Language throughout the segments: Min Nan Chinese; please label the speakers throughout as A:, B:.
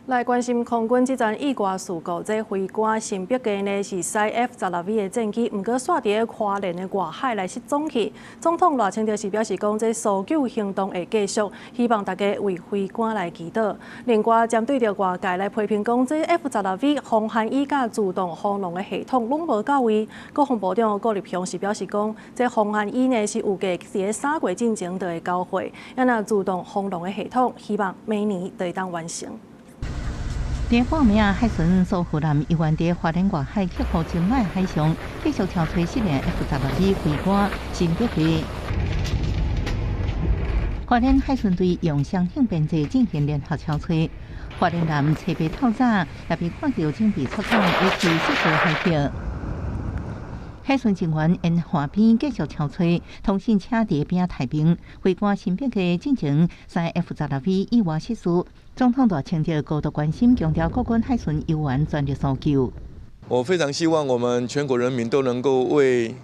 A: 來關心空軍這陣意外事故，這飛官新北基呢是駛 F-16V 的戰機，毋過煞佇咧花蓮的外海來失蹤去。總統賴清德是表示講，這搜救行動會繼續，希望大家為飛官來祈禱。另外，針對著外界來批評講，這 F-16V 防寒衣佮自動防狼的系統攏無到位。國防部長郭立雄是表示講，這防寒衣呢是預計佇咧3個月進前就會交貨，啊若自動防狼的系統，希望明年就會當完成。
B: 佇半暝啊，海巡署護艦猶原佇花蓮外海克服清邁海象，繼續搜揣失聯 F-16V 飛官新北基。花蓮海巡隊用雙艇編制進行聯合搜揣，花蓮艦冊八透早也被看著準備出港，維持失事海域。海巡人員沿岸邊繼續搜揣，通信車佇邊仔待命。飛官新北基進前駛 F-16V 意外失事，總統賴清德高度關心，強調國軍海巡猶原全力搜救。
C: 我非常希望我們全國人民都能夠為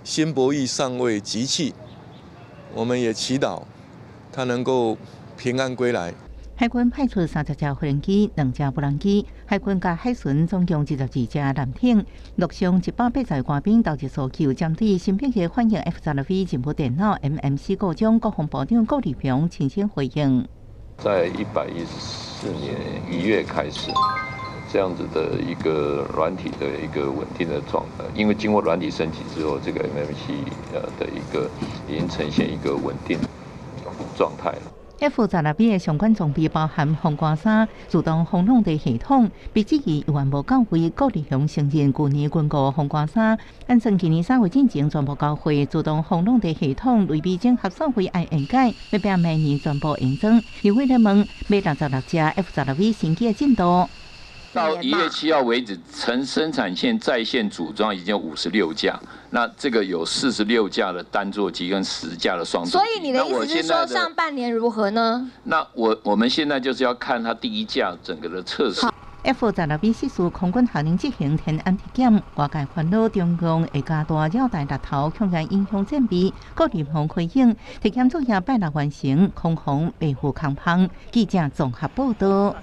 C: 辛柏意上尉集氣，我們也祈禱他能夠平安歸來。
B: 海軍派出30架無人機、兩架無人機，海軍佮海巡總共22隻艦艇，陸上180個官兵投入搜救。針對新北基反映 F-16V 任務電腦 MMC 故障，國防部長郭立雄親身回應。
D: 在114年1月開始，這樣子的一個軟體的一個穩定的狀態，因為經過軟體升級之後，這個 MMC 的一個已經呈現一個穩定狀態了。
B: F-16V 的相關裝備包含防寒衫、自動防狼的系統，被質疑猶原無到位。郭立雄承認，舊年軍購防寒衫，按算今年3月進前全部交貨。自動防狼的系統類比整合數位愛延改，欲拼明年全部安裝。立委咧問買66架 F-16V 新機的進度。
E: 到1月7號為止，成生產線在線組裝已經有56架，那這個有46架的單座機跟10架的雙座機。
F: 所以你的意思是說上半年如何呢？
E: 那我們現在就是要看它第一架整個的測試。
B: F-16V 失事，空軍下令執行天安體檢，外界煩惱中共會加大繞台獵頭，恐驚影響戰備。郭立雄回應，體檢作業拜六完成，空防備付空芳。記者綜合報道。